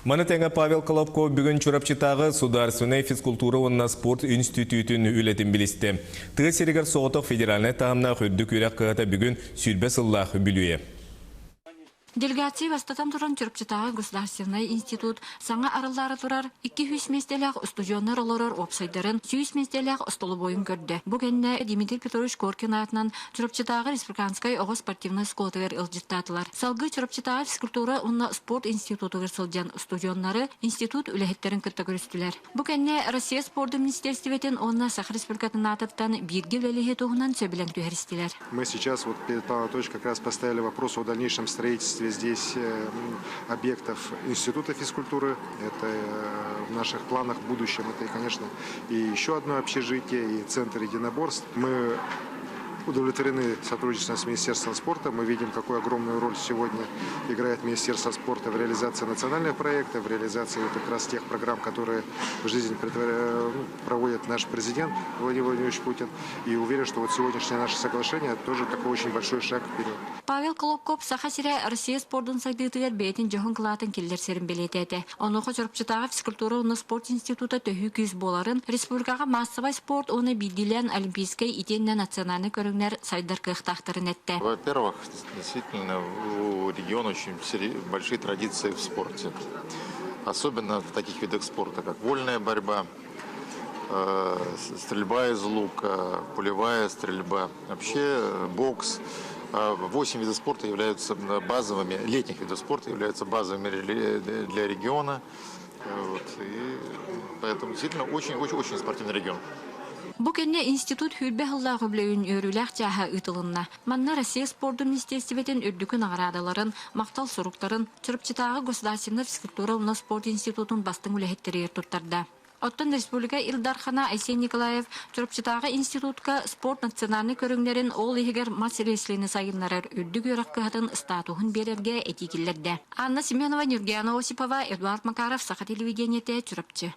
Маны тэҥэ Павел Колобков бүгүн Чурапчытааҕы Судаарственнай физкультура уонна спорт институтун үлэтин билистэ. Тыа сиригэр соҕотох федеральнай таһымнаах үрдүк үөрэх кыһата бүгүн 20 сыллаах үбүлүөйэ. Делегация бастатан туран Чурапчытааҕы государственнай институт саҥа арыллаары турар 200 миэстэлээх устудьуоннар олорор уопсайдарын 100 миэстэлээх остолобуойун көрдө. Бу кэннэ Дмитрий Петрович Коркин аатынан Чурапчытааҕы республиканскай оҕо спортивнай оскуолатыгар ыалдьыттаатылар. Салгыы Чурапчытааҕы физкультура уонна спорт институтугар сылдьан устудьуоннары институт үлэһиттэрин кытта көрүстүлэр. Бу кэннэ Россия спордун министиэристибэтин уонна Саха Республикатын аатыттан бииргэ үлэлэһии туһунан сөбүлэҥ түһэристилэр. Мы сейчас вот перед Павлом Анатольевичем как раз поставили вопрос о дальнейшем строительстве здесь объектов Института физкультуры. Это в наших планах в будущем. Это, и, конечно, и еще одно общежитие, и центр единоборств. Мы удовлетворены сотрудничеством с Министерством спорта. Мы видим, какую огромную роль сегодня играет Министерство спорта в реализации национальных проектов, в реализации вот как раз тех программ, которые в жизнь ну, проводит наш президент Владимир Владимирович Путин. И уверен, что вот сегодняшнее наше соглашение тоже такой очень большой шаг вперед. Павел Колобков Саха сирэ Россия спордун сайдыытыгар бэйэтин дьоһун кылаатын киллэрсэрин бэлиэтээтэ. Онуоха Чурапчытааҕы физкультура уонна спорт института төһүү күүс буоларын, республикаҕа маассабай спорт уонна биирдиилээн олимпийскай итиэннэ национальнай көрүҥнэр сайдар кыахтаахтарын эттэ. Во-первых, действительно, у региона очень большие традиции в спорте. Особенно в таких видах спорта, как вольная борьба, стрельба из лука, пулевая стрельба, вообще бокс. Восемь видов спорта являются базовыми, летних видов спорта являются базовыми для региона. Вот, и поэтому действительно очень-очень-очень спортивный регион. Бу кэннэ институт 20 сыллаах үбүлүөйүн үөрүүлээх чааһа ыытылынна. Манна Россия спордун министиэристибэтин үрдүкү наҕараадаларын, махтал суруктарын, Чурапчытааҕы государственнай физкультура уонна спорт институтун бастыҥ үлэһиттэригэр туттарда. Оттон республика Ил Дархана Айсен Николаев Чурапчытааҕы институтка спорт национальнай көрүҥнэрин, ол иһигэр мас рестлини сайыннарар үрдүк үөрэх кыһатын статуһун биэрэргэ этии киллэрдэ. Анна Семенова, Нюргиана Осипова, Эдуард Макаров, Саха телевидениетэ, Чурапчы.